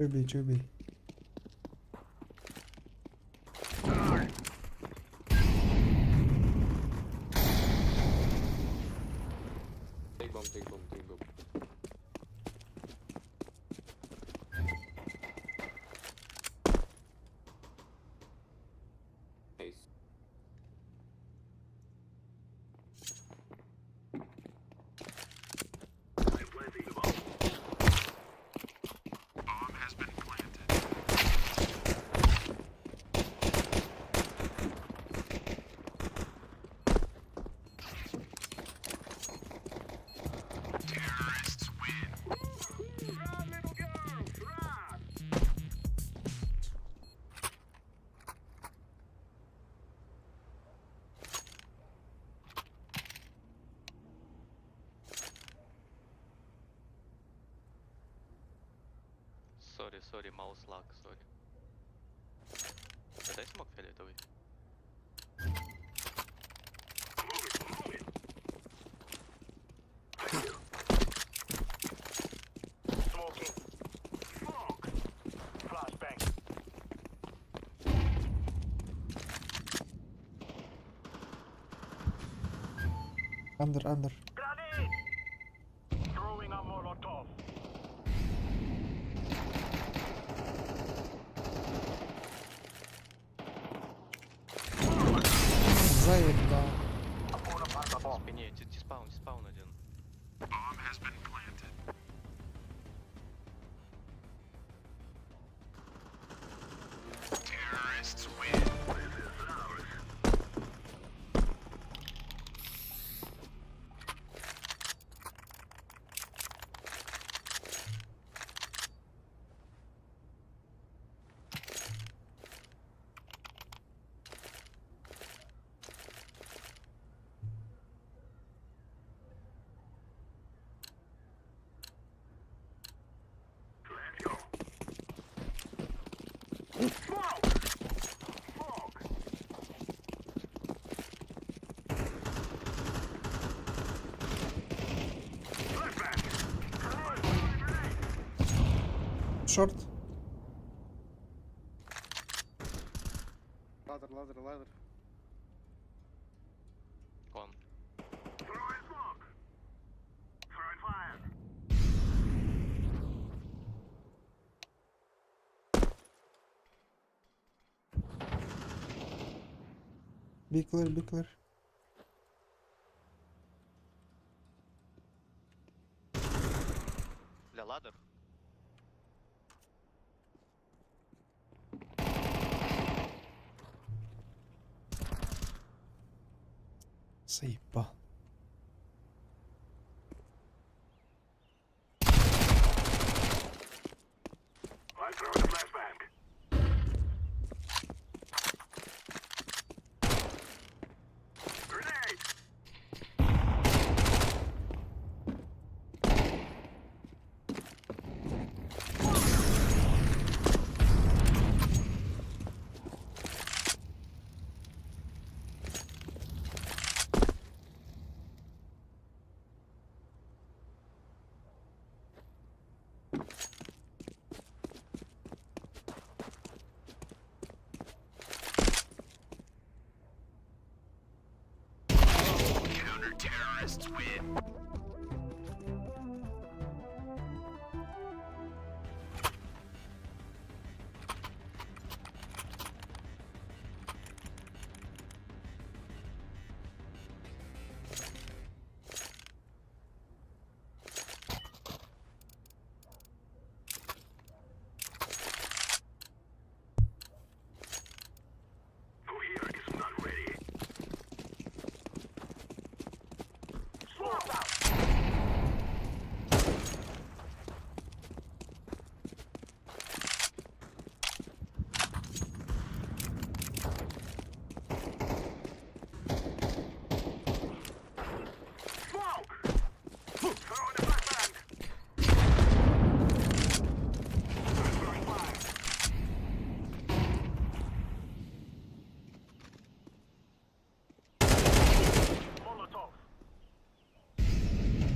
2B, 2B. Take bomb, take bomb, take bomb. Nice. Sorry, sorry, mouse lag, sorry. Дай смок фиолетовый. Under, under. Заебал. В спине, T-spawn, T-spawn один. Short. Ladder, ladder, ladder. Con. Be clear, be clear. Бля, ladder. Заебал.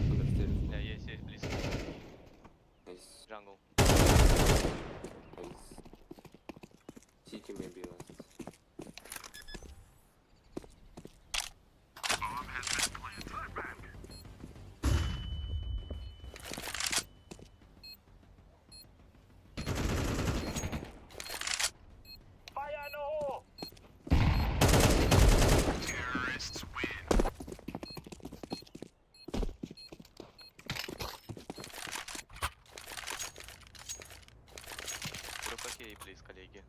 Under stairs. Бля, есть, есть, близко. Nice. Jungle. City maybe last. Drop окей, please, коллеги.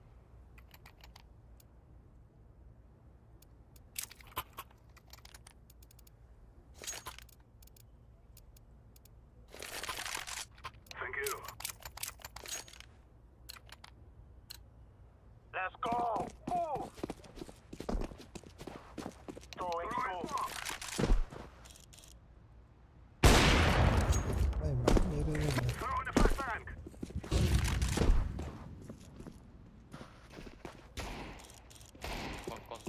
Ай, мам, не. Кон, кон.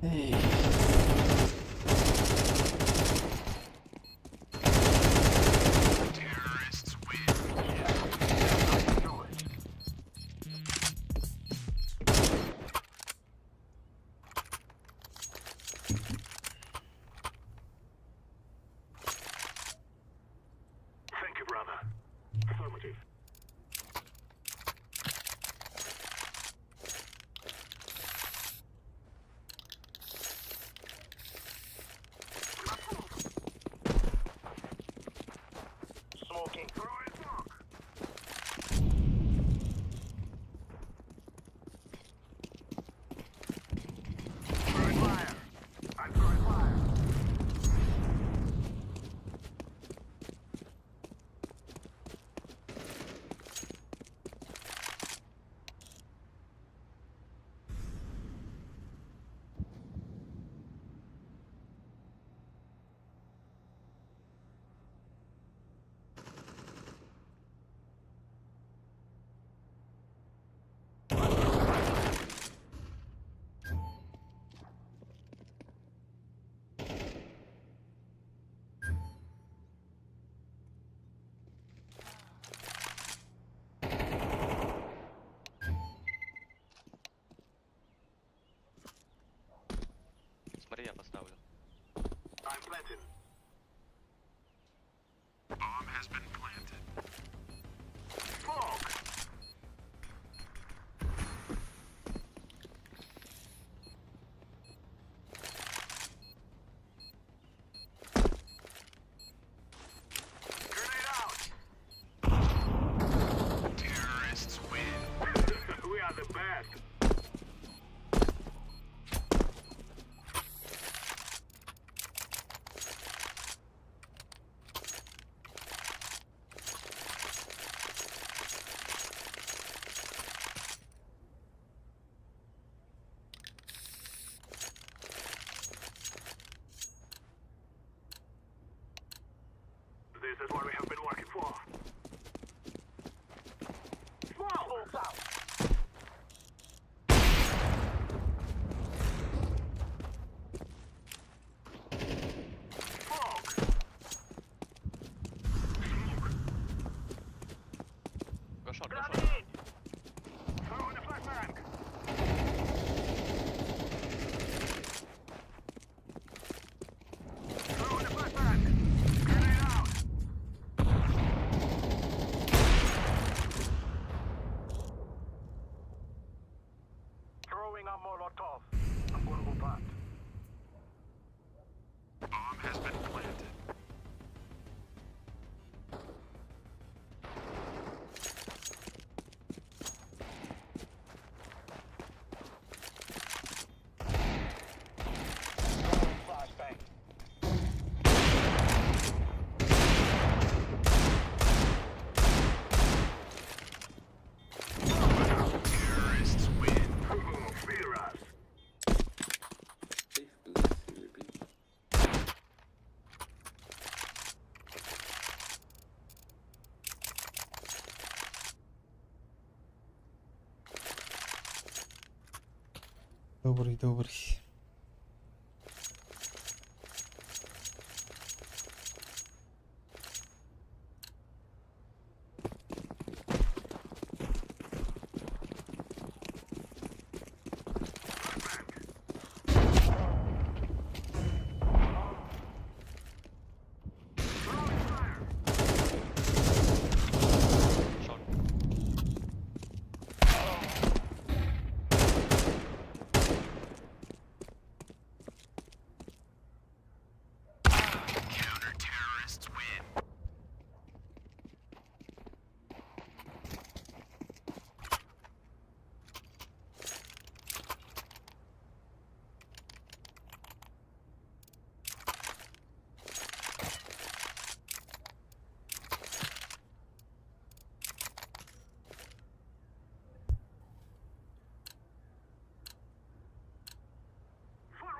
Эй. Смотри, я поставлю. Go short, go short. Добрый, добрый.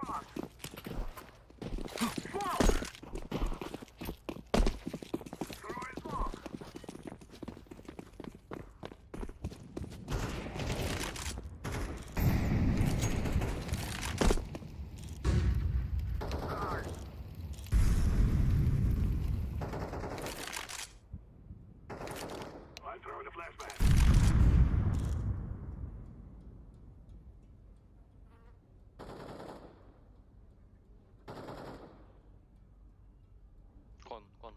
Short. Con, con.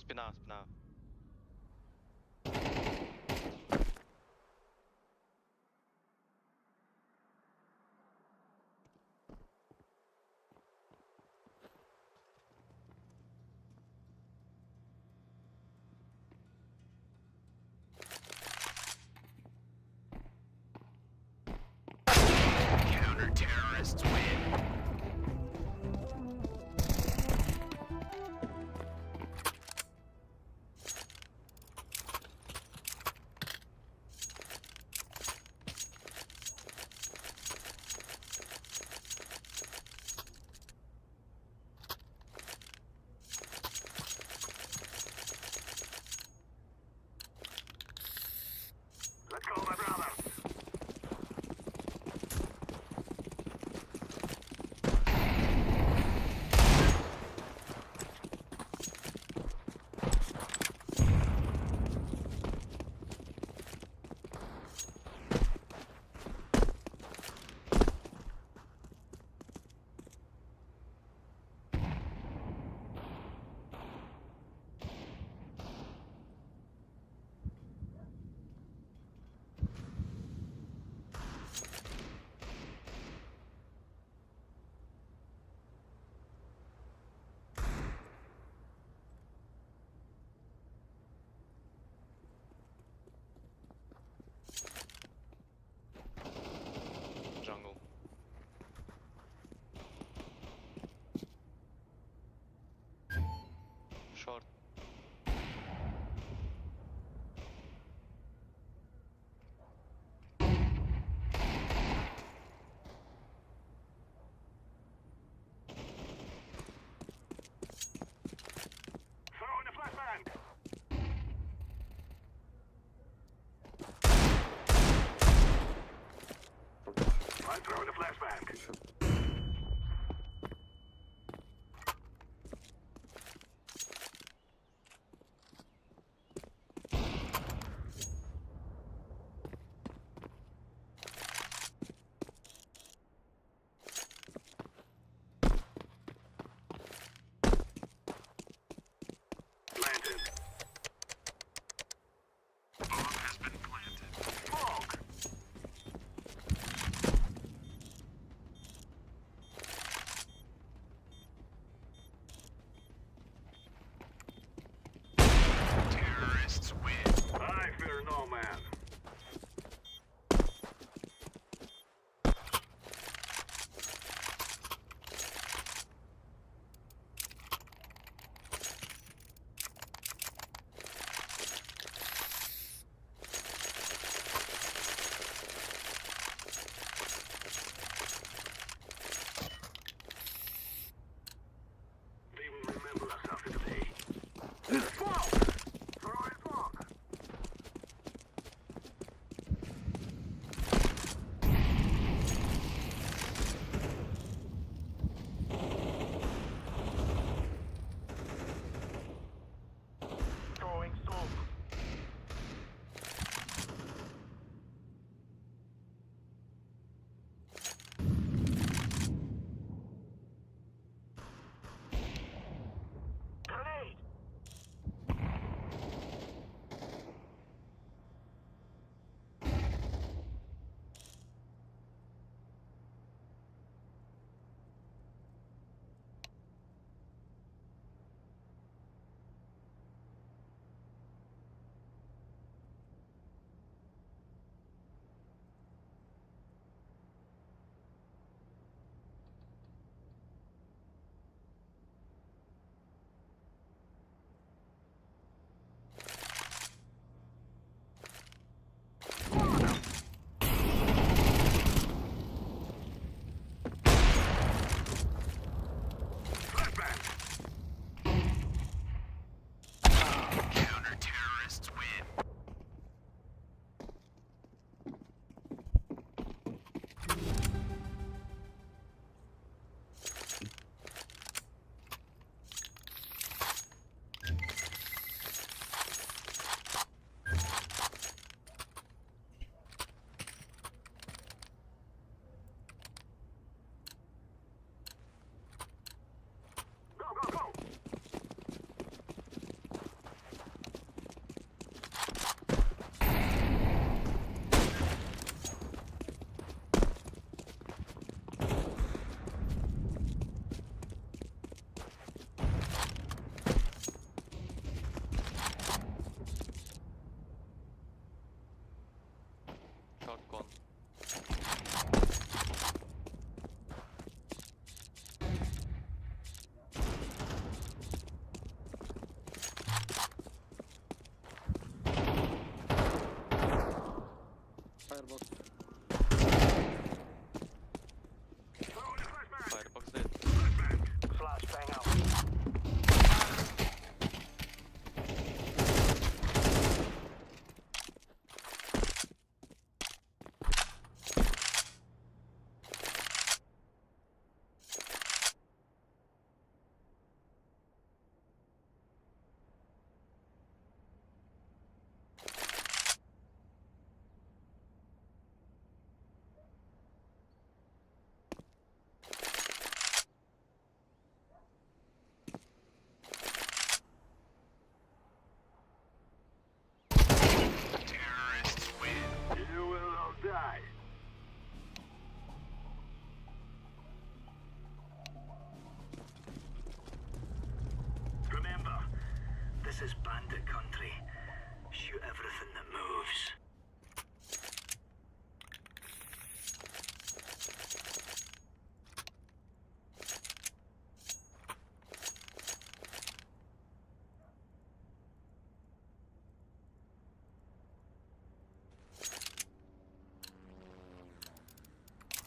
Спина, спина. This is bandit country. Shoot everything that moves.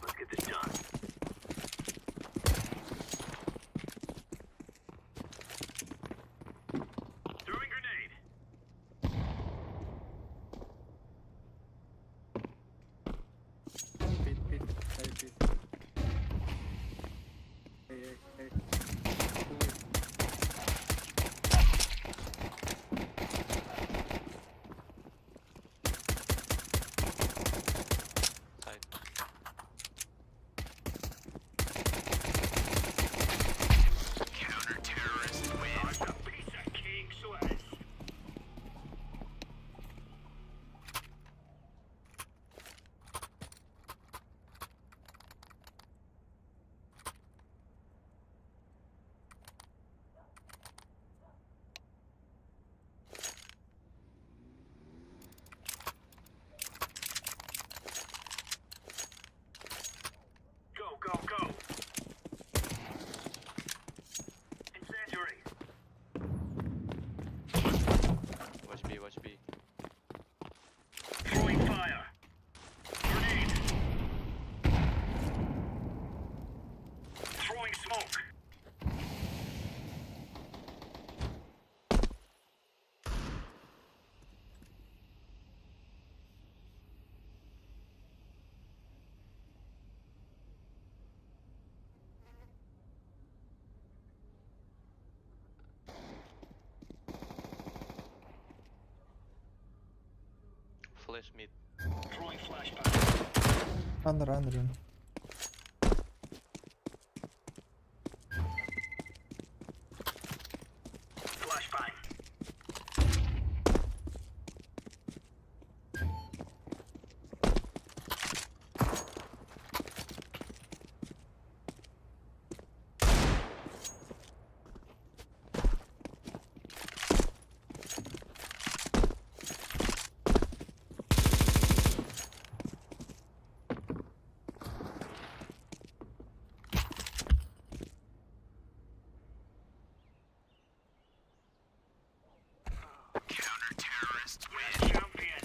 Let's get this done. Throwing grenade. Pit, pit, hey, pit. Hey, hey, hey. Two. Side. Counter-terrorist win. It's a piece of cake, so it is. Go, go, go. Incendiary. Watch B, watch B. Throwing fire. Grenade. Throwing smoke. Flash mid. Throwing flashbang. Under, under. Flashbang. Counter-terrorists win. Champion.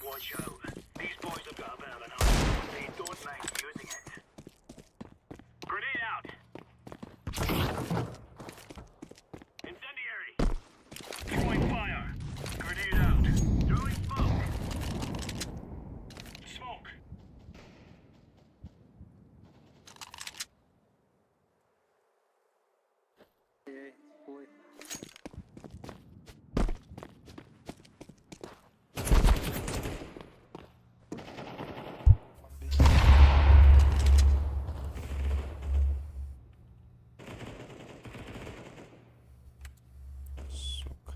Watch out. These boys have got a bit of an arsenal, but they don't mind using it. Grenade out! Incendiary! Throwing fire! Grenade out! Throwing smoke! Smoke! Hey, hey, boy. Сука.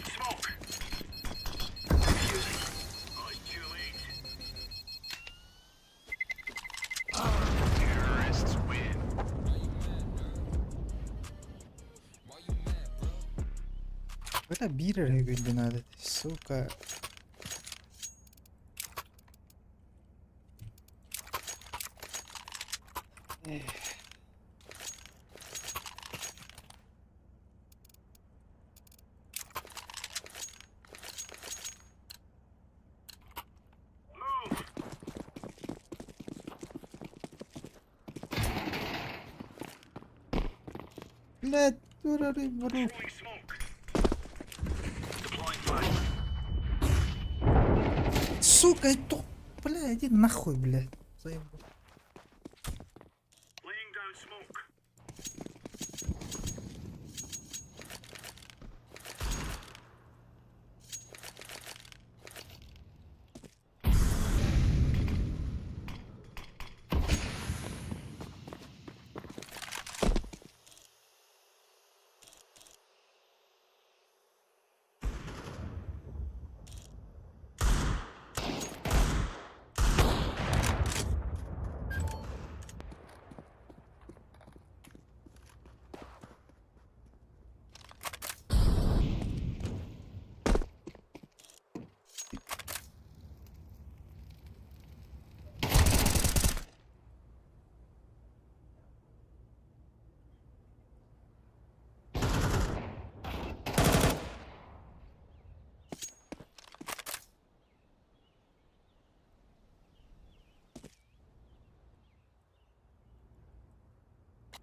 Smoke! Defusing. Oh, it's too late. Terrorists win. Бля, биир эрэ күндүн аадат, сука. Эх. Блядь, where are you, bro? Throwing smoke. Deploying flashbang. Сука, это... Бля, иди нахуй, блядь. Заебал. Laying down smoke.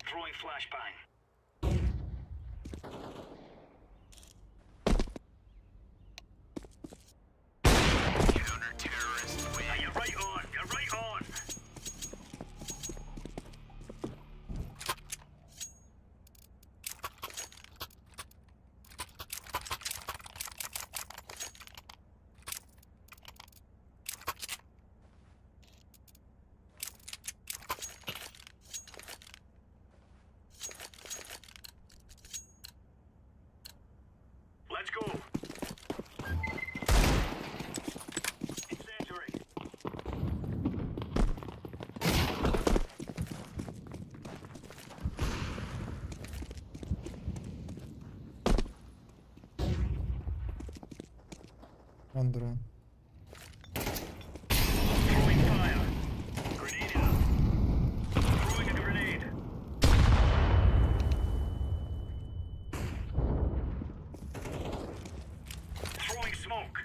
Throwing flashbang. Counter-terrorists win. You're right on. You're right on. Let's go. Incendiary. One drone. Throwing fire. Grenade out. Throwing a grenade. Throwing smoke.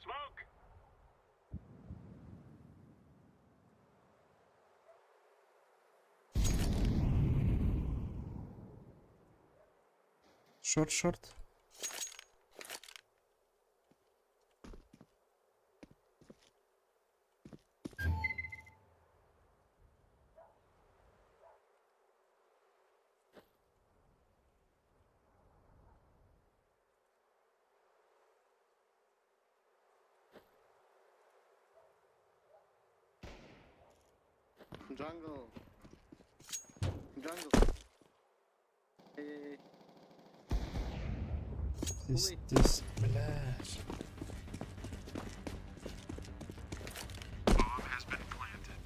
Smoke. Short, short. Jungle. Jungle. A, A, A. Здесь, здесь, блядь. Bomb has been planted.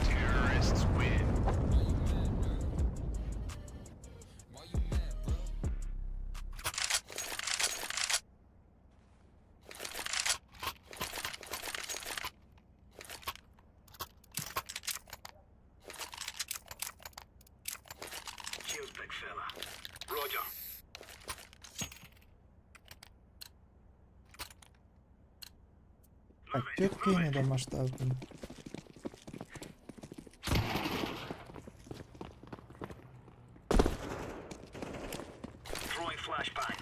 Terrorists win. Cheers, big fella. Roger. Так, терпение до масштаба. Throwing flashbang.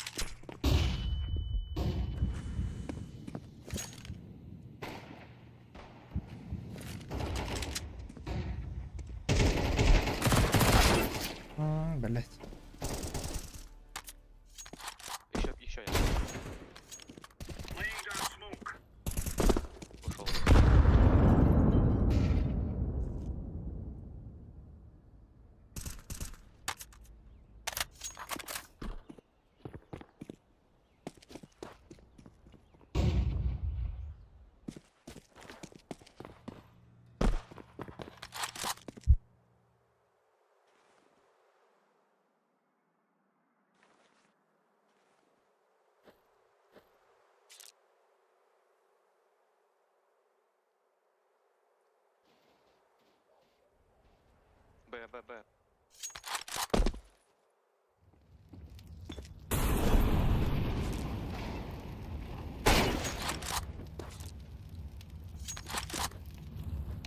Б, Б, Б.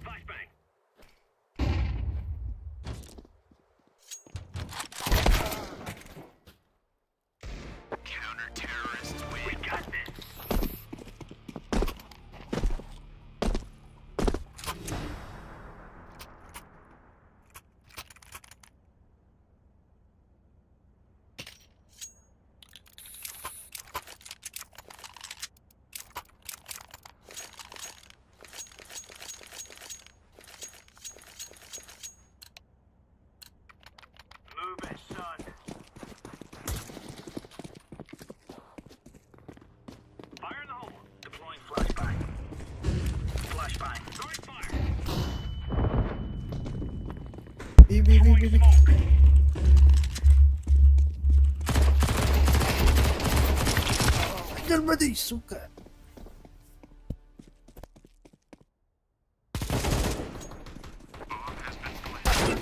Flashbang. Counter-terrorists win. We got this. Move it, son. Fire in the hole. Deploying flashbang. Flashbang. Throwing fire. B B B B Throwing B. smoke. Gelmedi сука. Market.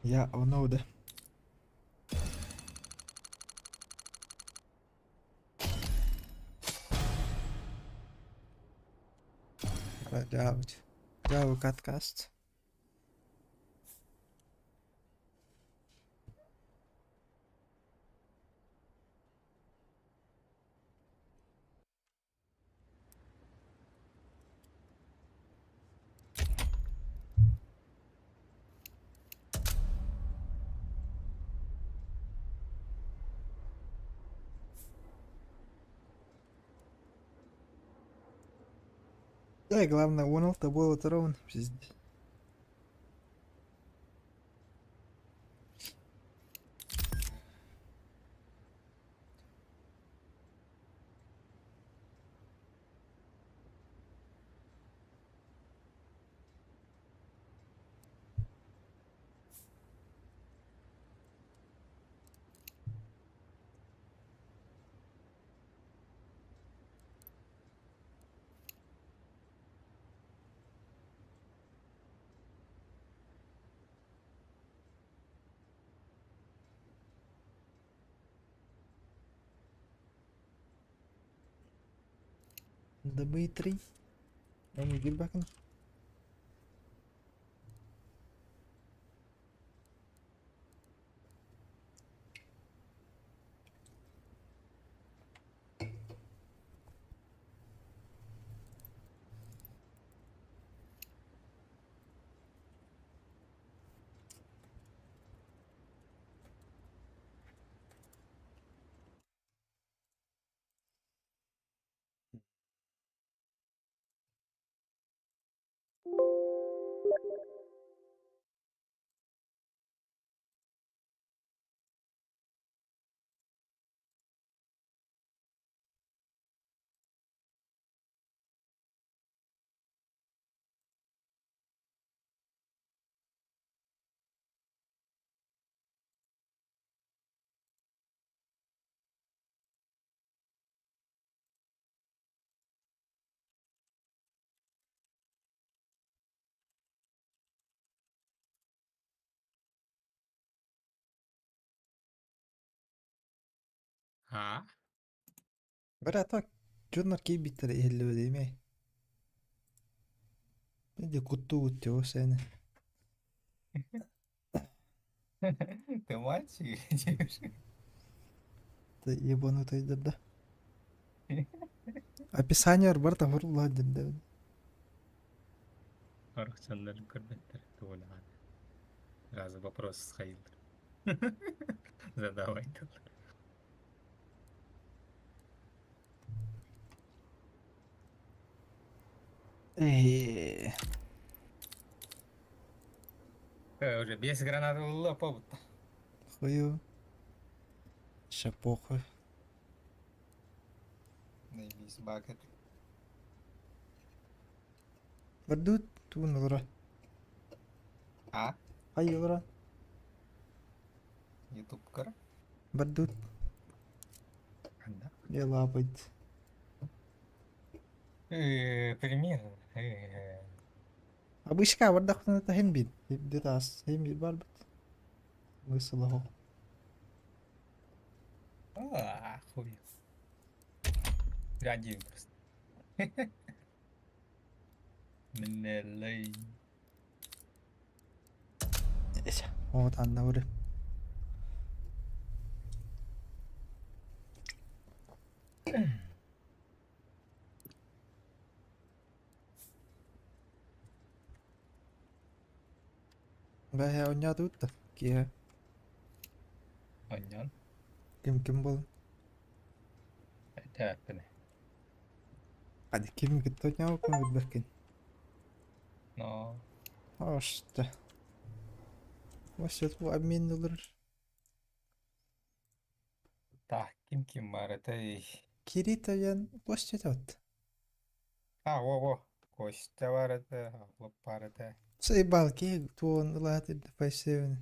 Я ону да. Дьаабыт. Дьаабы каткаст. Да, и главное, 16 буола турабын, пиздец. Дмитрий. Бакын. А? Браток, дьоннор киирбиттэрэ иһиллибэтэ эмиэ. Дьэ куттуубут дьэ сээни. Ты мальчик или девушка? Ты ебанутый да. Описание барыта хуруллаах диэн Арахсаннар көрбөттөр тугунаан. Сразу вопрос схайыллар. Задавай Ээ. Э, уже без гранаты ылла побутта. Хую. Ща похуй. Наебись бакет. Бардут туун олоро. А? Хай олоро. Ютуб көр. Бардут. Ханна? Я лапать. Примерно. Э, Обычка бардахтан это хим бит. Где-то хим бит бар бит. Высылаho. А, хуй. Один просто. Мне Вот анна вроде. Бэһэ оонньоотубут да киэһэ Онньон. ким ким буолан Этээппин. Hadi кими кытта оонньообуккун билбэккин. Но. Оста. Вообще бу обмен олорор. Так, ким ким бар этэй? Кирита диэн Костя этэ А, во-во. Костя бар этэ, Павлов бар этэ. Заебал киһи туон ылаат 5-7.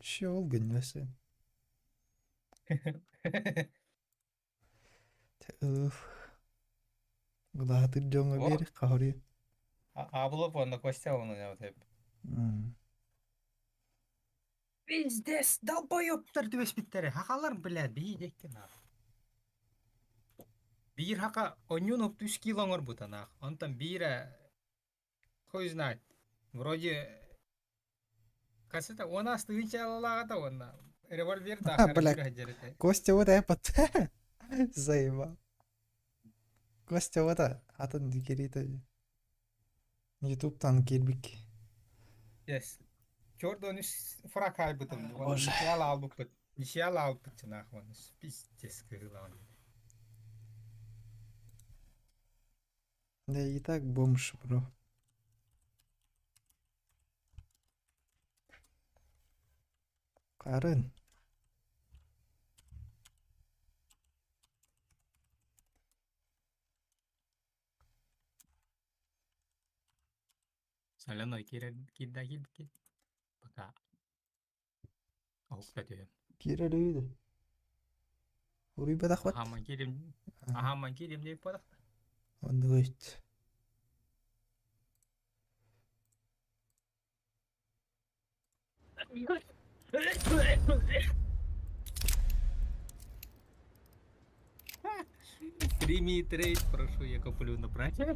Че ол гынньасы. Уф. Ылаатыр дьоҥҥо О! биэр хаһырыы. Абылов уонна Костя оны эп. М. Пиздец, долбоебтар түбэспиттэрэ. Хахалар, блядь, биһи диэкки наар. Биир хака онньуун үс кило оҥорбута наах. Онтон биирэ хуй знает. Вроде кассета уонаас тыһыынча алалааҕа уонна револьвер А, бля, Костя вот эпот. Заебал. Костя вот атын кириитэ. Ютубтан киирбик. Yes. Чордон үс фрак айбытым. Боже. Ничья албыппыт. Ничья албыт нах вон. Пиздец кыһылаан. Да и так бомж, бро. Карын. Соляной киирэр киирдэ киирбиккин. Пока. Оһукта түһүм. Киирэр үһү Уруйбатахпат. Аһааман киирим. Аһааман киирим диэбит буолахта. Оннук эбит. Прими трейд, прошу, я куплю на праче.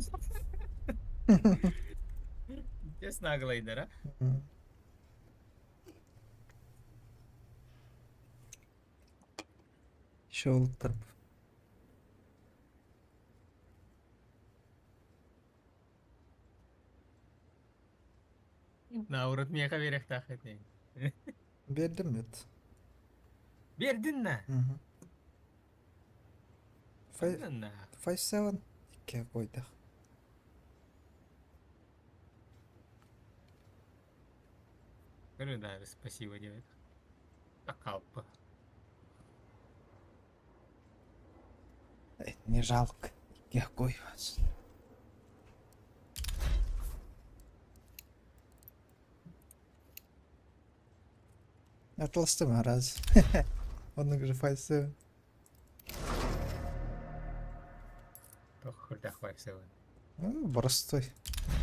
Дес наглайдер, а? Шелтер. Наурут миэхэ биэрэхтээх этиҥ. Биэрдим нет. Биэрдин на. Five, 5-7 икки койдах. Говорю, да, спасибо делает. Акалпа. Не жалко. Икки вас. Атылыстым раз. Оннук же 5-7. Тох үрдэх 5-7. Ну, простой.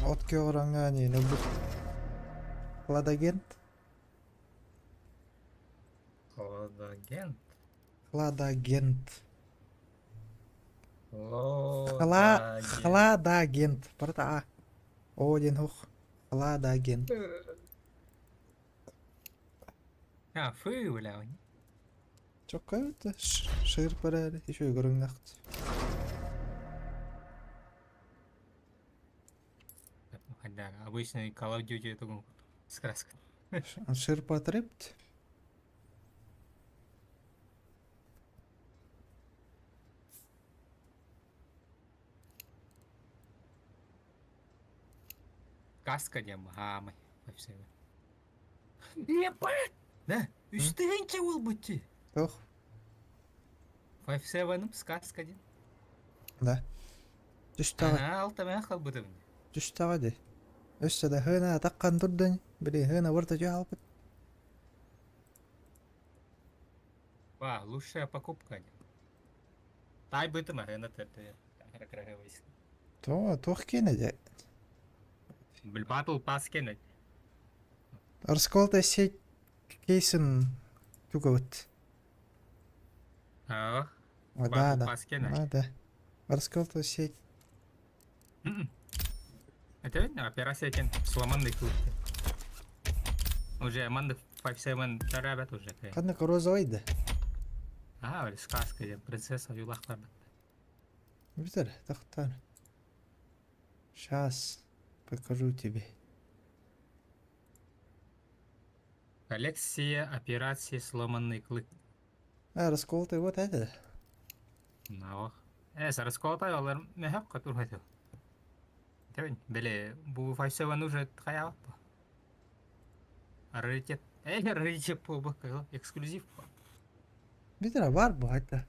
От кеораңа не нөбүк. Хладагент. Хладагент. Хладагент. Хла... Хладагент. Барыта А. О диэн хух. Хладагент. А, фы, бля. Чокка шыр барар, еще көрүҥнэхт. Да, обычный Call of Duty тугун с краской. Ширпотреб? Каска диэн хаамай. Ебать! Да, үстүһүнчэ буолбут Туох? 5-7 сказка диэн. Да. Түстэҕэ. Аа, алтамая халбытым. Түстэҕэ дии. Өссө да хыына атаххан турдун, били хыына барыта дьаһалбыт. Ва, лучшая покупка. Таайбытым арена төрдө. То, туох киэнэ дьэ. Бил Battle Pass киэнэ. Расколотая сеть кейсин тугабыт. Аа, Да, Battle да. Pass киэнэ. А, да. Расколотая сеть. Это видно, операция кен сломанный клуб. Уже маннык 5-7 тарабат уже. Ханнык розовый да. Аа, сказка диэн принцесса юлахтар. Бүтэр, тохтоор. Сейчас покажу тебе. Коллекция операции сломанный клык. А, расколотый вот это. Наох. Э, расколотай олар мехак катур хотел. Тевин, били, бу 5-7 уже хаял. Раритет. Э, раритет по эксклюзив. Бүтэр, бар бу это.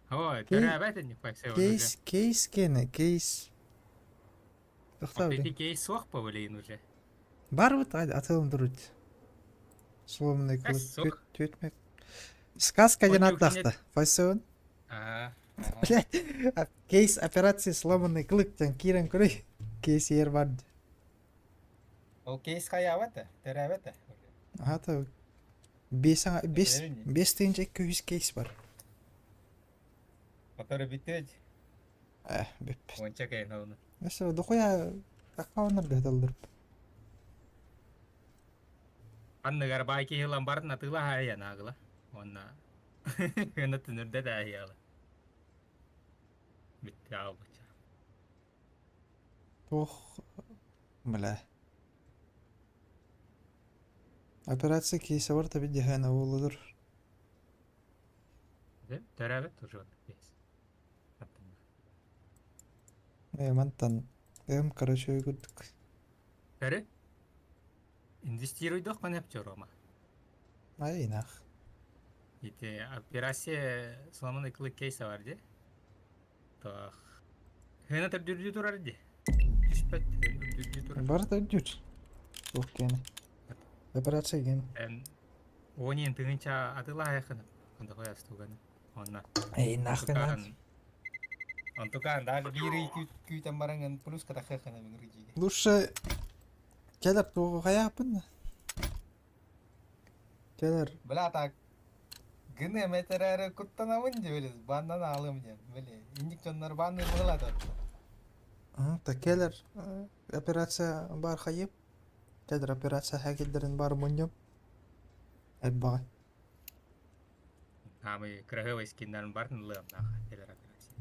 Ой, төрөөбөт ини 5-7 уже. Кейс, кейс киэнэ, кейс. Тохтоо Эти блин. кейс суох по блин уже. Бар вот атылым турут. Сломанный клык. Суох. Түөтмек. Сказка диэн Оннук ааттаахта. 5-7. Аа. Блять, кейс операции сломанный клык диэн киирэн көрүй. Кейс ер бар. Ол кейс хаябат, төрөөбөт. Аата биэс аҥа биэс биэс тыһыынча икки үс кейс бар. Который бүтүөт. Э, бүппүт. Уонча кэйэн олуну. Өссө дохуя аккауннар быһыталлар. Анныгар баай киһи ылан барын атыылаһа айанаагыла. Уонна гына түнүрдэ дааһыйаала. Бүттэ аалбыча. Туох бля. Операция кейсэ бар таби дьаһана буоллулар. Төрөөбүт уже кейс. Э, мантан эм короче курдук. Көрү. Инвестируйдох конепчу Рома. Ай нах. Ити операция сломанный клык кейса бар ди. Тох. Хына төрдүрдүү турар ди. Түспөт үрдүрдүү турар. Бар төрдүр. Туох киэнэ. Операция ген. Эн онien тыһыынча атыылаһайхын. Онда хоястуган. Онна. Эй нахрен. Онтукаан даже биир ый күүтэн бараҥын плюс катахыахына мин Лучше кэлэр туоҕу хайааппын да. Кэлэр. Бля так гына эмэтэрээри куттанабын дии били баннан аалым диэн били инник дьоннор банны быһылата Та кэлэр операция бар хайып. Кэлэр операция хакердерин бар мунньум. Элбаҕай. Аамый кыраһыабай скиннарын барын ылыам нах кэлэр операция.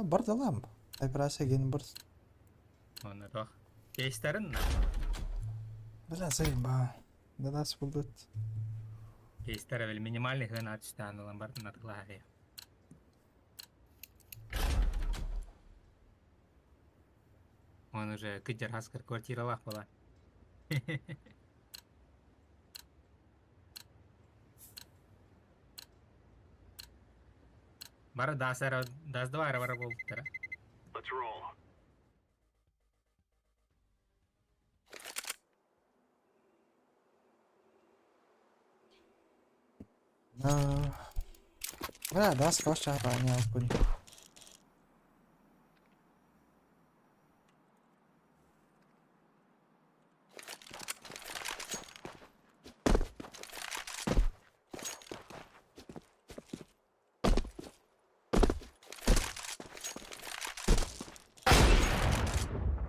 Бар далам. Операция ген бар. Онно туох кейстарын Бля, заеба. До нас будут. Кейстара били минимальный хына түстээн ылан барын атылаһария. Он уже кыдьар хаскар квартиралаах буолан. Бары даас эрэ даас два эрэ бара буолбуттара. Let's roll. Бля, даас тош чаапаан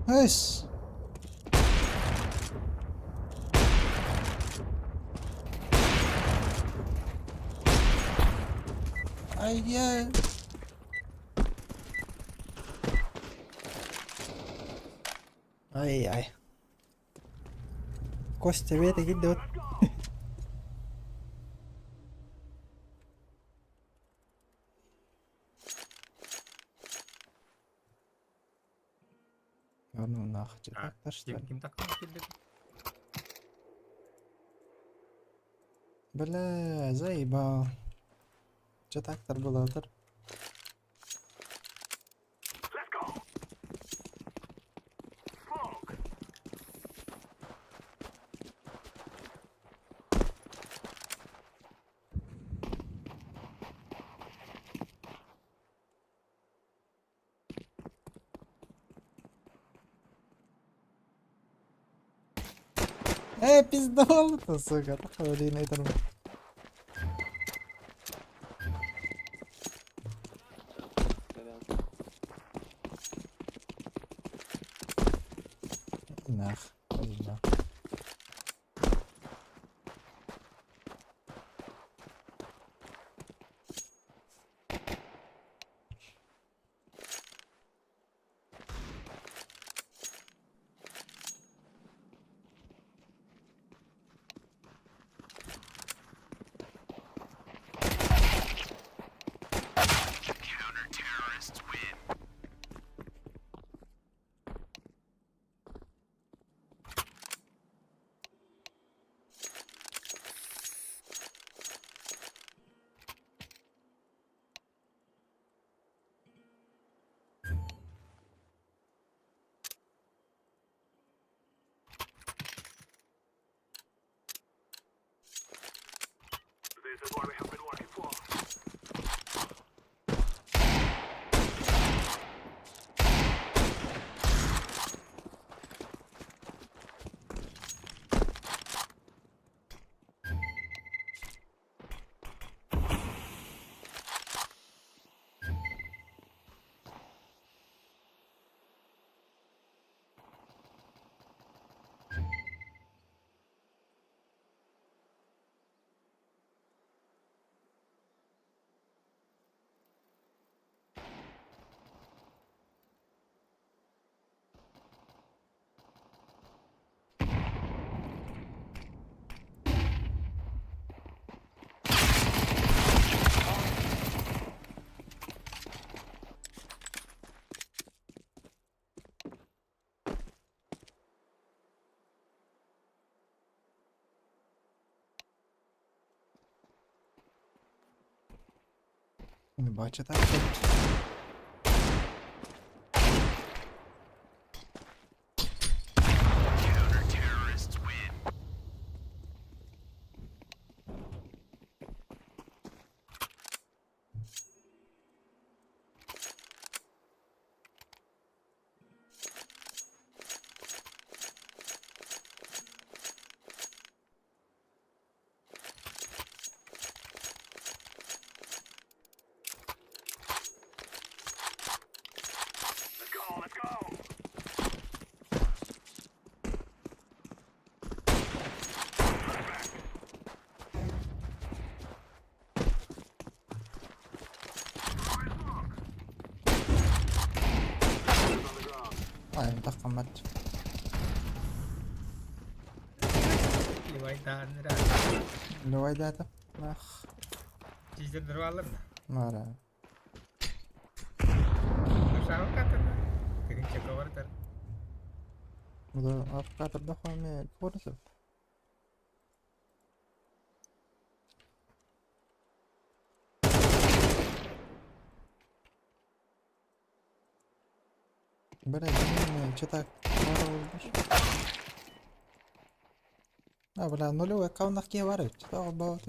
Эс! Ай-яй! Ай-яй. Костя бэйэтэ киирдэ А ну нах, А, так Ким ким такой киирбит? Бля, заебал. Че так-то было? Let's go. Smoke. Э, пиздовал это, сука. Блин, это... Нах, нах. This is what we have been working for. Бачча таптар. Let's go, let's go. Ay, таххаммат. Ливайдааннара. Левайдата. Ах, Чиздер алар да. мара. Шаҕа Тыгынча ковартар. Бу апкатырда хоме көрсөп. Бля, что так болбуш. А, бля, нулевой аккаунт кие бар эбит. Что болот.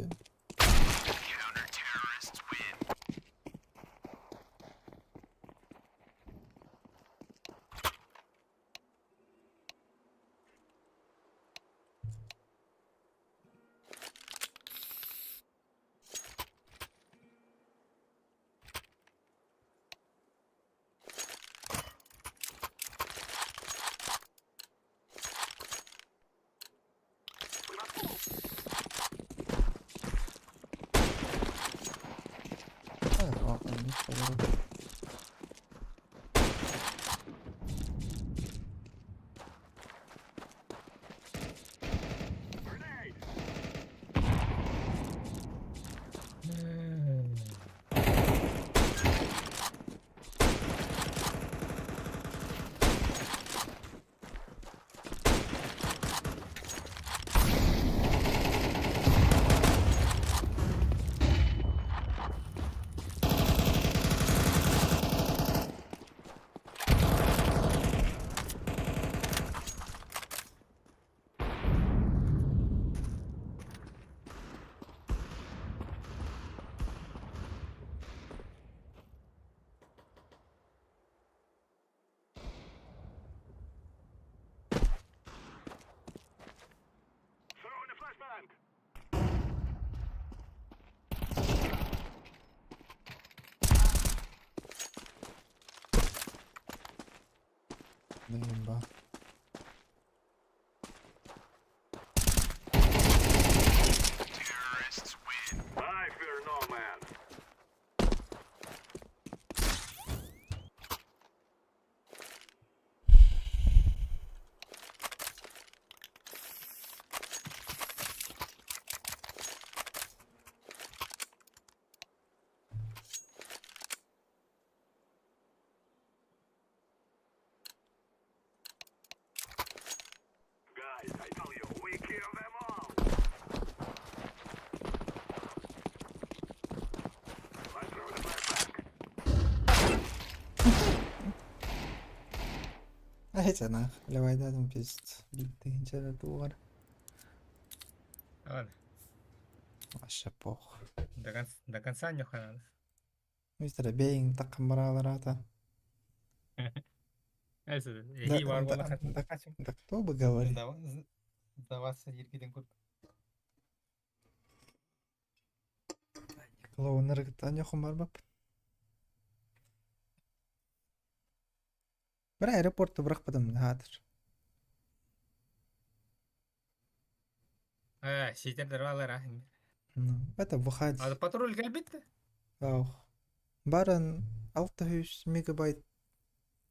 Throw in the flashbang. Блин, ба. I fear no man. Guys, I tell you, we kill them all. Let's throw the flashbang. Айтана, левайдатым пиздец. Тыгынча тугар. Ладно. Вообще пох. До конца нюха надо. Мистер бейин такамбараларата. Это, Да, и бар да, бола да, да кто бы говорил? Сдаваться еркеден көп. Клоунер нехум барбап. Бір аэропортты бұрақпадым хатыр. А, ситердер балар а. Ну, это выходит. А патруль келбитти. Ох. Барын 600 мегабайт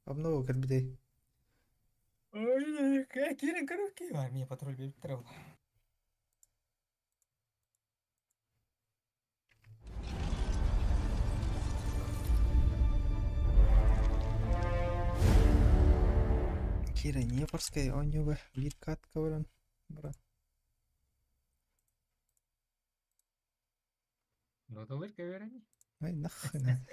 обнова кірбідей. Ой, кирен коробки бар. Мне патруль берип тур. Кира Непорская, он юга бир катка баран. Брат. Ну, долыр кеверени. Ай нахрен.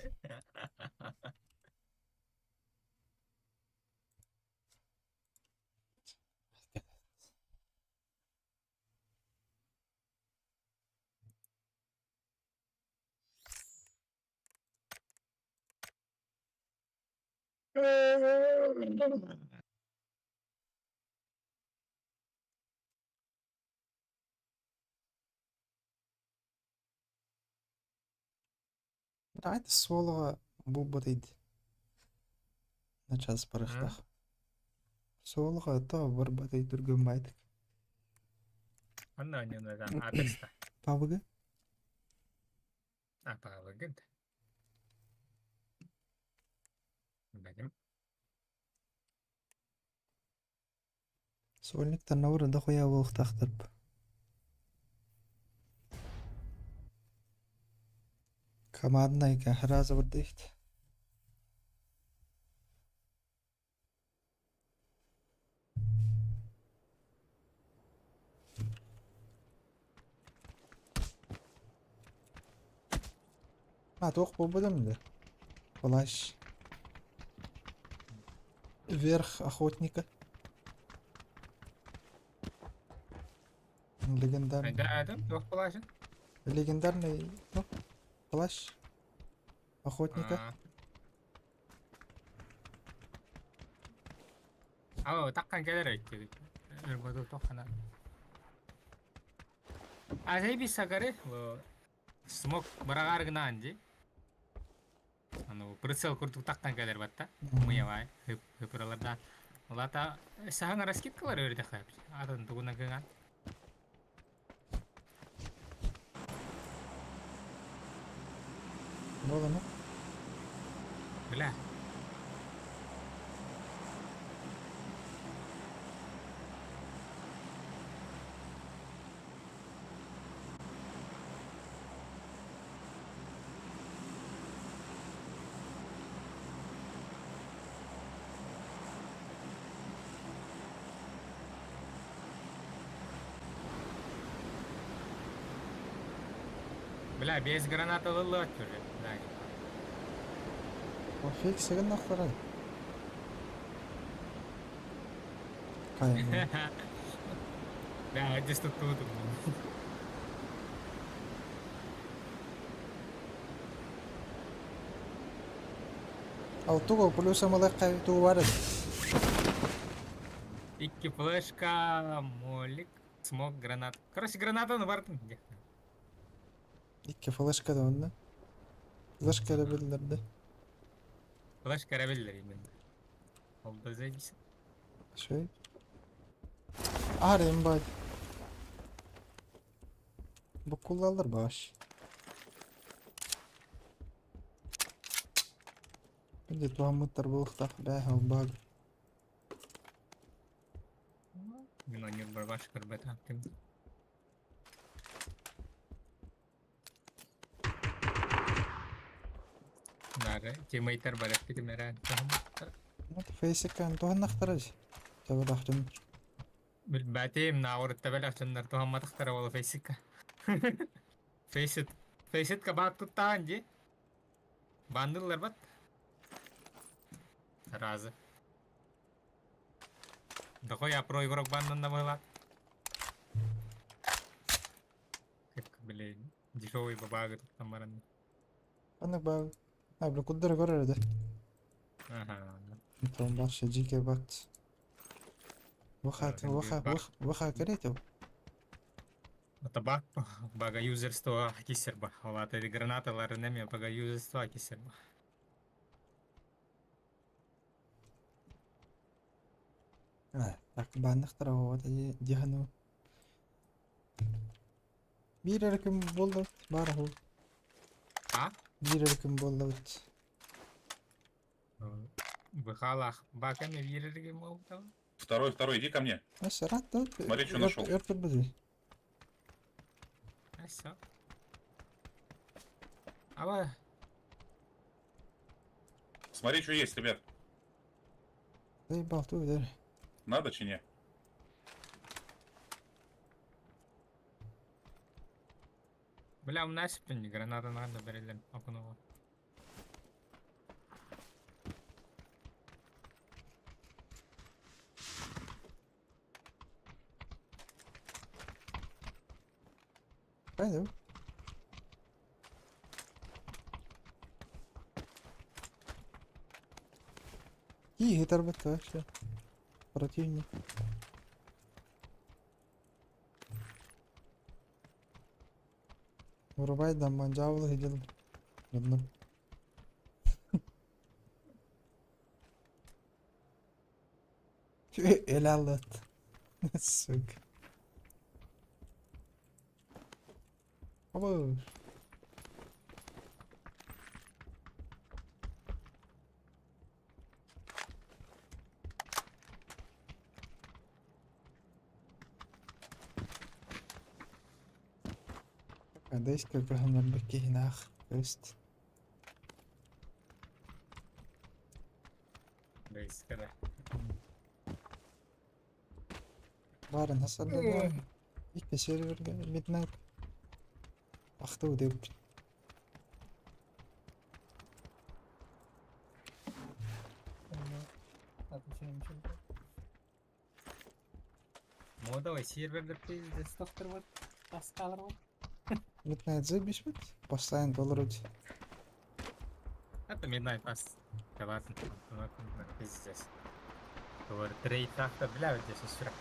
Давайте суолаҕа булбут Начаас барыахтаах. Суолаҕа тоҕо барбатай түргэн Анна анньынаҕа Апекста. Пабыгы? А, пабыгын. Бэлим. Сольниктар набыр дохуя буолуохтаахтар. Команднайга сразу бардыхт. А, туох буолбутум да? Плащ. Верх охотника. Легендарный. Да, Адам, туох плащын? Легендарный, ну, плащ охотника. Алло, таккан кэлэр эбит. Өргөтө тохана. А заебись сагары, смок быраҕар гынаан дии. Аны прицел курдук тахтан кэлэр батта. Мыявай, хыпыраларда. Улата саһан раскидкалар өрдөхө. Атын тугуна гыҥан. Буолан Бля. Бля, без граната ылыллыбат уже. О, фиксигин ахтарай. Кайын. Бля, здесь тут тут. Ал тугу плюс амалак тугу бар эбит. Икки флешка, молик, смок, гранат. Короче, гранатаны бардым. Икки флешка да онно. Флешка эрэ биллэрдэ. Флешка эрэ биллэр именно. Ол да заебись. Шөй. Аар бай. Буккуллаллар баш. Били туһаммыттар буолуохтаах бээ ол баг. Мин онньур барбаш көрбөтөм. Нары тиммейтер барыппытым эрэ. Фейсиккан туһаннахтарай. Табалахтын. Билбэтим, наурыттабел ахтыннар туһамматахтара буола фейсикка. Фейсит. Фейситка баак туттаан дии. Бандыллар бат. Сразу. Дохуя про игрок бандан была. Как, блин, дешевый бабага тут там баран. Аны баг. А, бля, куддара көрөр да. Ага. Там баш жике бат. Ваха ваха ваха керете. Это баг, бага юзерство кисерба. Олата гранаталар неме бага юзерство кисерба. А, так баннахтара вот дихану. Биир эрэ күн буолла баар ол. А? Биир эрэ күн буолла Быхалах баками вирерге молтал. Второй, второй, иди ко мне. Рад да. Смотри, что нашел. Өр турбуду. А все. Ава, Смотри, что есть, ребят. Заебал ту да. Надо чи не? Бля, у нас граната надо берелен окуного. Пойду. И гитар вообще. Противник. Вырубай да манжавлы хидел. Ладно. Элалат. Сука. Оба. Десь как нах. Есть. Бейс, когда. Барын хасарда. Икки серверге Midnight. Ахты деп. Модовый сервердер пиздец доктор вот. Таскалар вот. Midnight забишь бит? Постоянно доллар. Это Midnight Pass. Ладно, пиздец. Говорит, трейд ахта, бля, вот здесь сюрак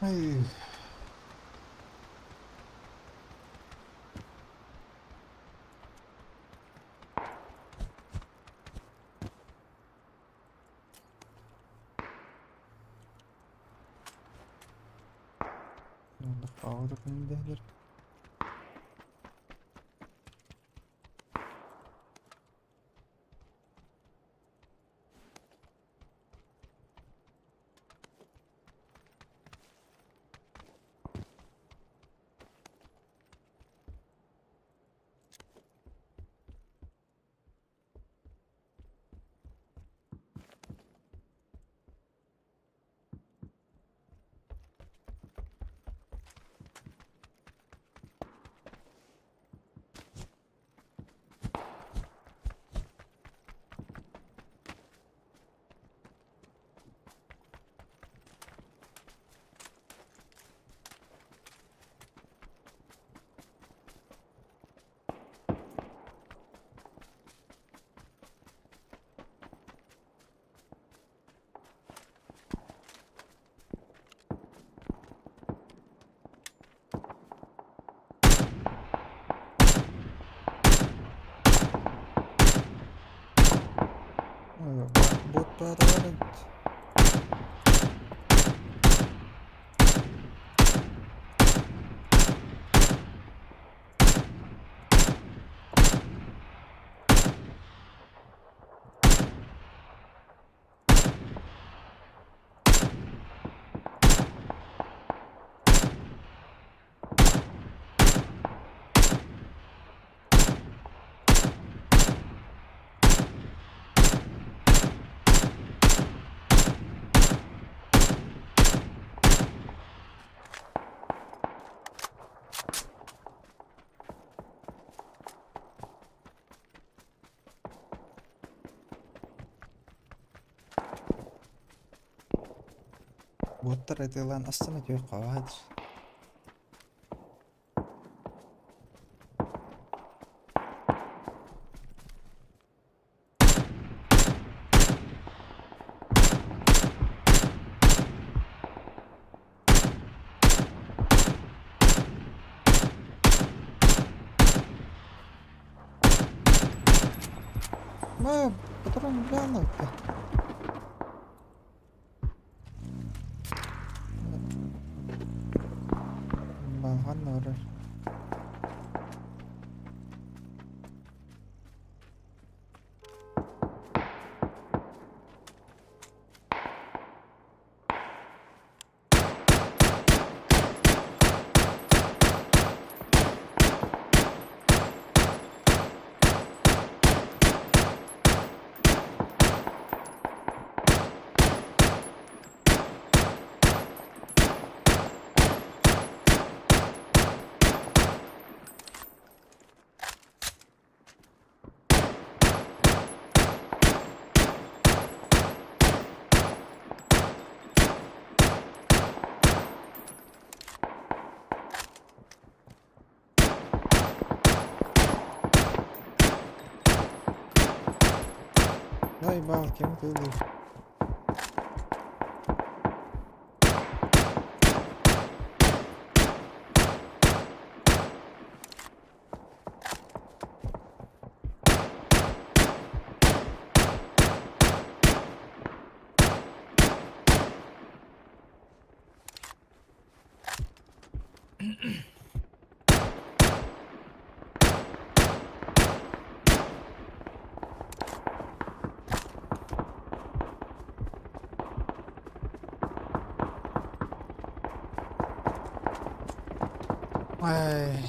Ай. Ну, да, күндәлер. Бот бар Боттар этилан астана түйө кабат. Ма, патрон глянул-то. Балган орор. Заебал, кем ты был? Ай.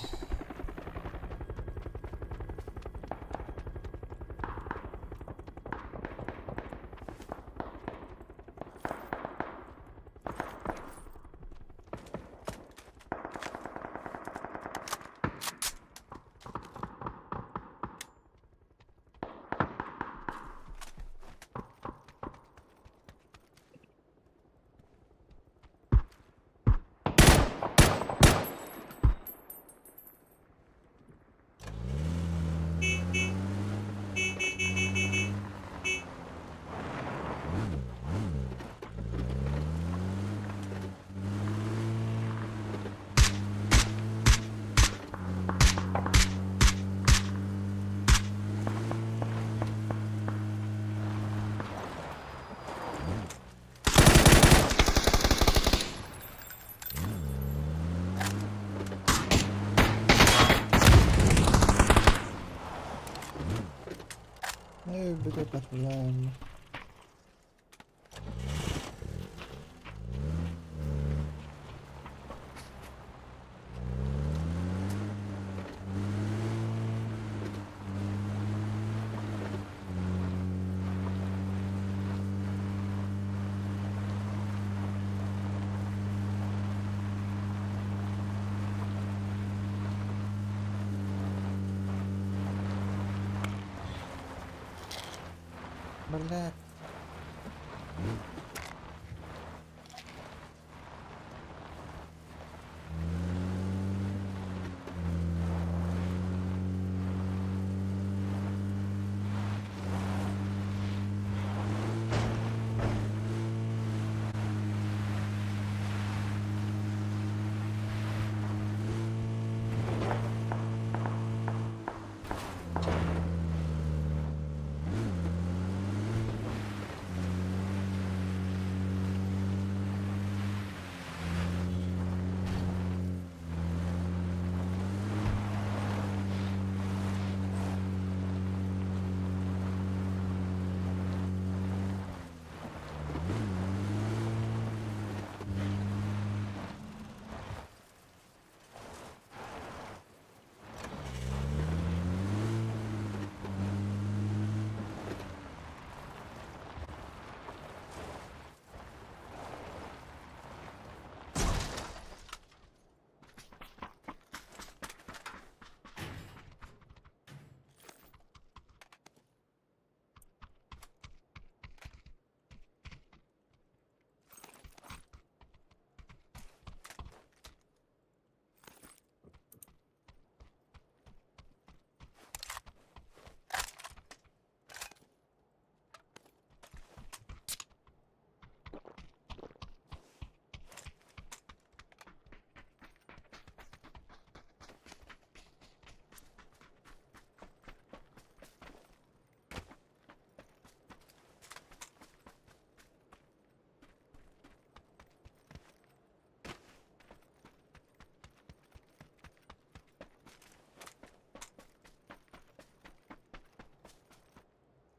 Эй, бля. Блядь.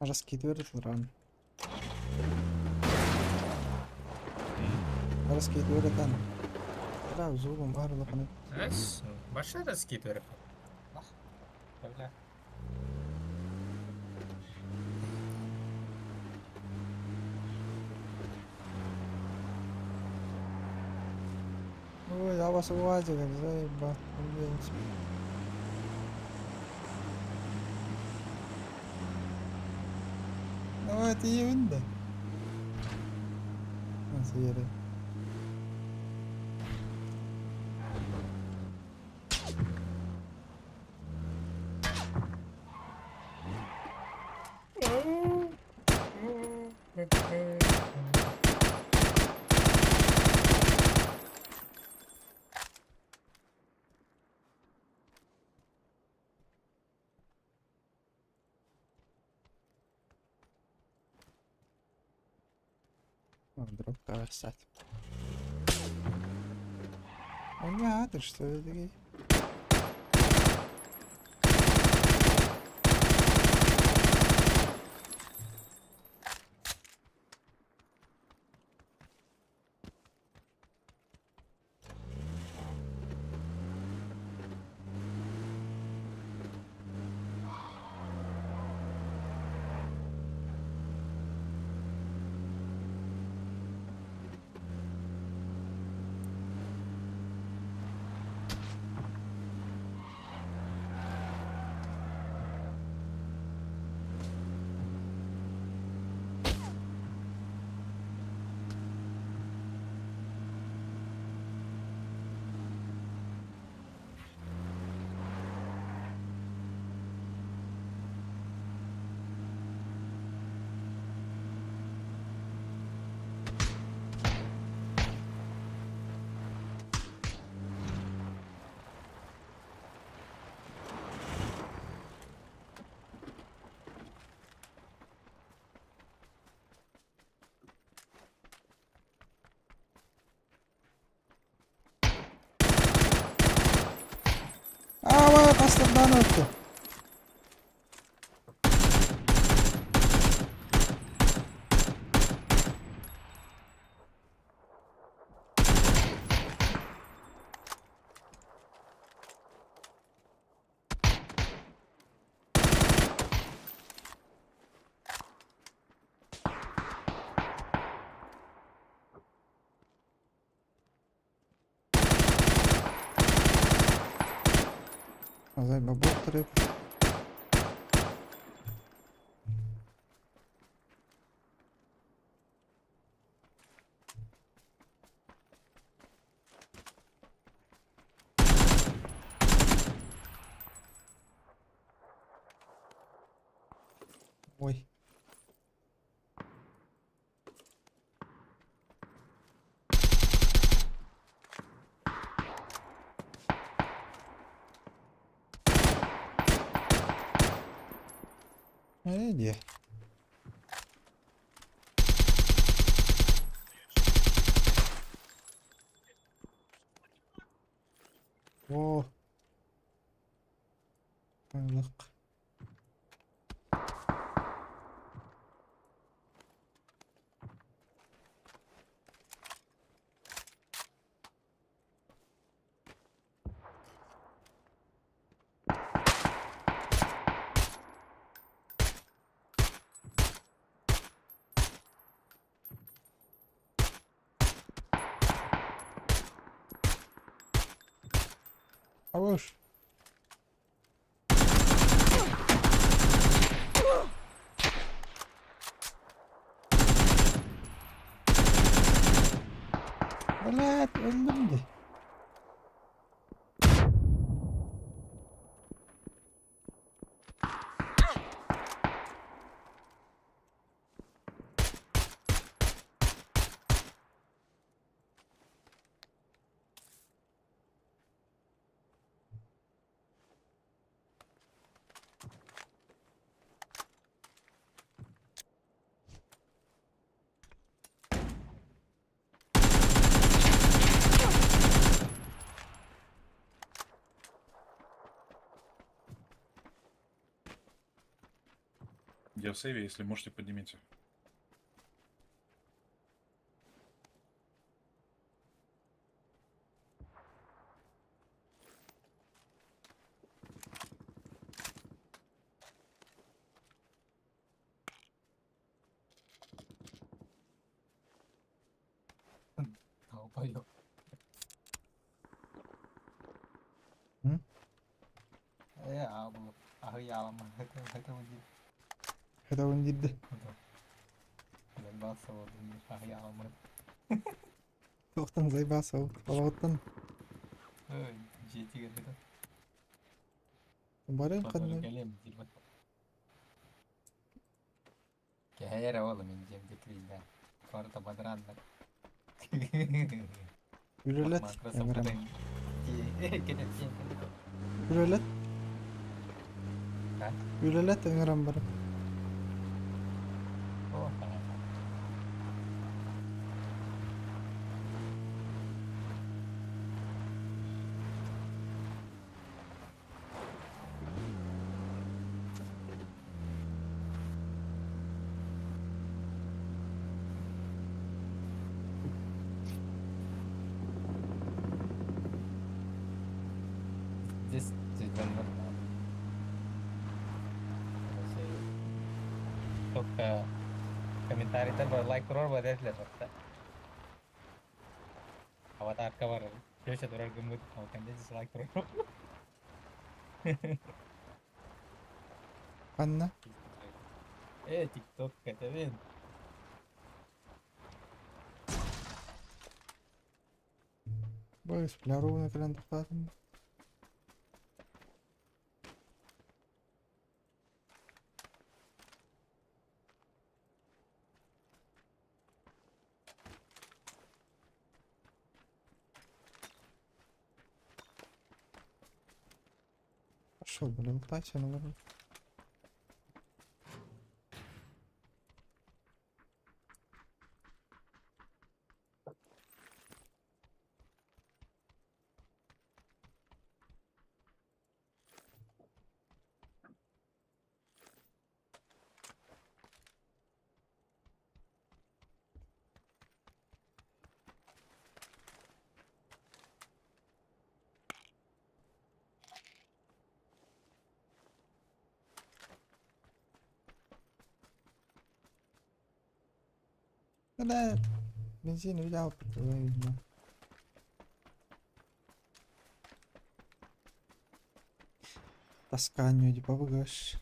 Раскидывали ран. Раскидывали там. Да, зубом арла. Эс, баша раскидывали. Бля. Ой, я вас УАЗиком заеба. Блин. Давай ты evinde. Nasıl yere? Дроп кстати. Понятно, что это. Аа, тастардаан өттө. Займа бот. Ой. Э, О. Look. Хорош. Блядь, öldüm de. Я в сейве, если можете, поднимите. Долбоёб. М? Э, аһыйаалама, это уйди. Это он дидdi. Заебался вот, аһыйаалама. Тоқтан заебался ол. Балағыттан. Ой, жетигер это. Барайын Подор қанны. кэлем, дилбат. Кэһэйэр оҕолом мин дьиэм дикрииннэр. Корото бадырааннар. Үлэлэт Microsoft ыҥырам. Кэнэттиэн. Үлэлэт. А? Үлэлэт ыҥыран баран. О, понятно. Здесь нормально. Только комментарийдар бар, лайк турар бар этилер барта. Аватарка бар. Köşe турар гыммыт, ал дизлайк турар. Ханна? Э, тикток кэтэбин. Бу сплярованный кэлэн тохтоотум. Пошел, блин, лутайся, наверное. Да, бензин взял, видно. Тасканию, типа, выгаш.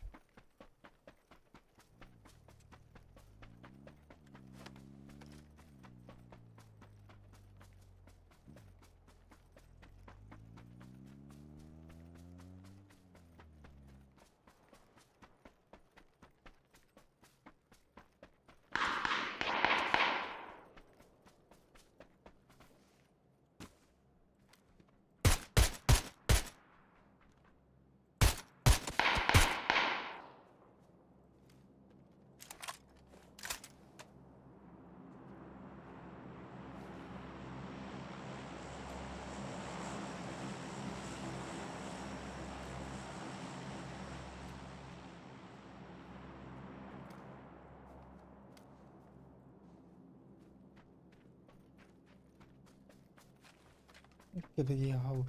Кэлэги аут.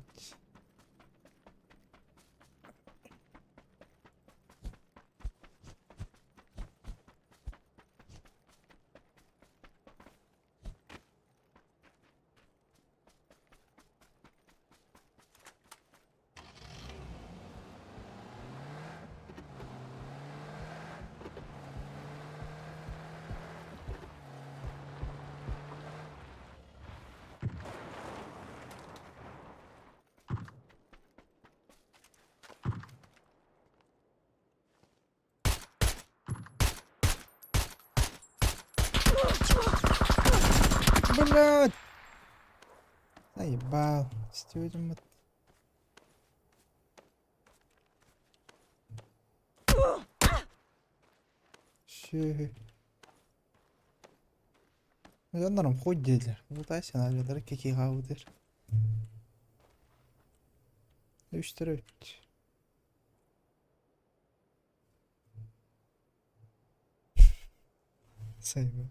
Блять! Заебал. Стюдем. Ши. Дьоннорум хуй дииллэр. Лутайся наадалара кикигаабытыр. Үстэр эбит. Сайба.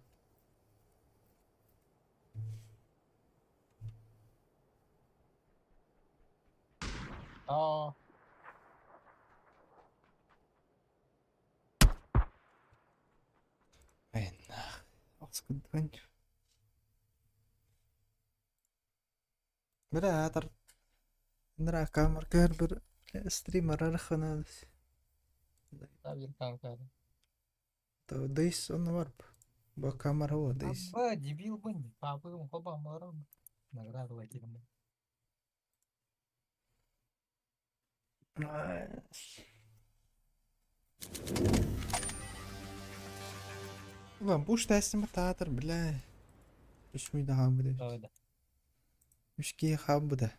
Оо, Айнах. Оскудун. Бля, атар. Нра камер кэр стример архана. табир камкар. Дайс он варп. Бо камера о дайс. Аба, дебил бын, папым хоба марам. Награда лакирм. Ulan буш тәсім таатыр, бля. Үс мүйді хаалбыт эбит. Давай да. Үс киһи хаалбыта.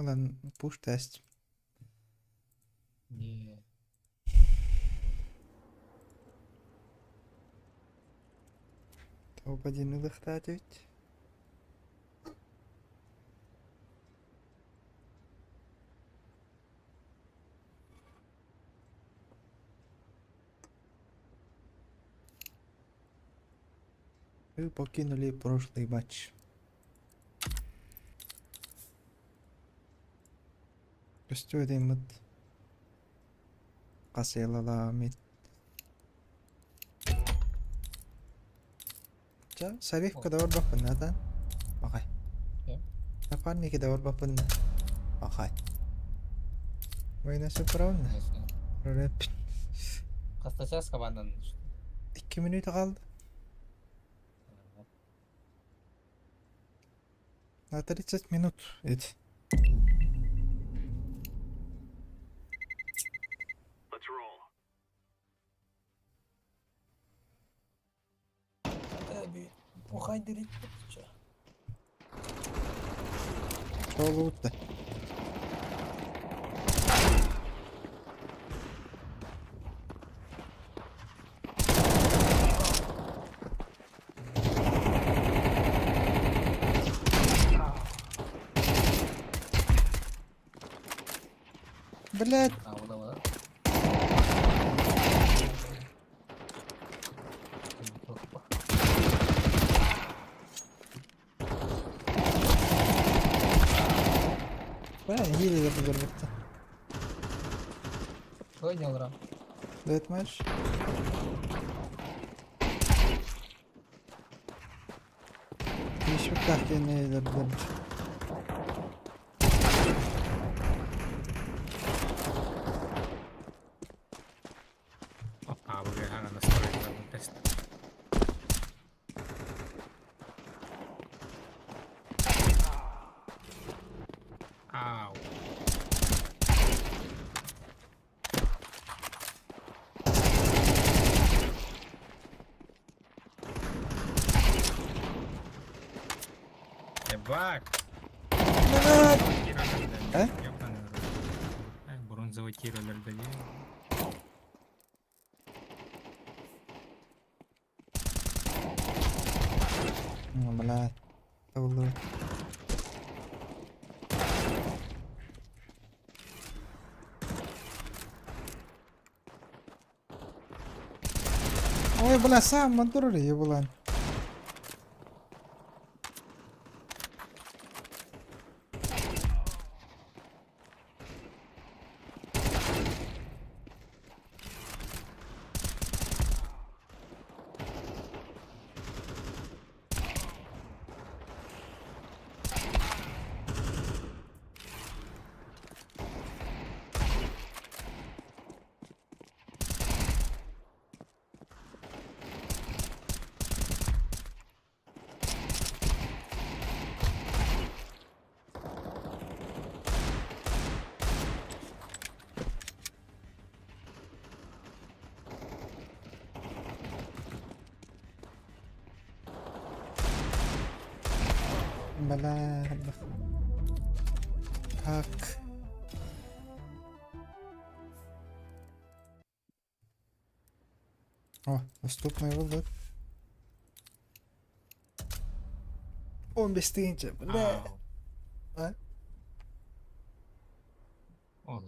Ылан пуш тест. Не. Топ-1 ылыхтаат эбит. Вы покинули прошлый матч. Көстүөдэммит хасыалалааммыт Чэ, Савивка да барбаппын ата. Бакай. Напарники да барбаппын Бакай. Война все правильно? Рэп. Хаста час командан. 2 минута қалды. На 30 минут эти. Let's roll. Толуутта. Блять, А, вода, вода. бля, еле бұлдырбытты. Понял, Рам. Дает матч. Еще так я не добьемся. Опа, бұл ана настройка тест. Ау. Ебать! Э? Бронзовый тирлер дали. Ну, блядь. Табылды. Ой, бля, сам мантурли, ебулан. Бля, Как? О, доступный вывод. 15 тысяч, бля. Ау. А? Ол.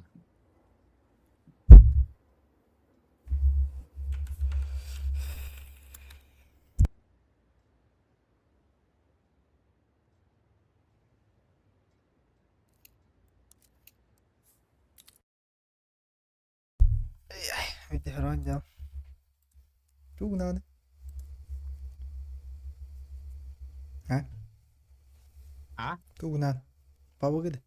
Видео дел. Туг надо. А? А? Туг надо. Пабыгыды.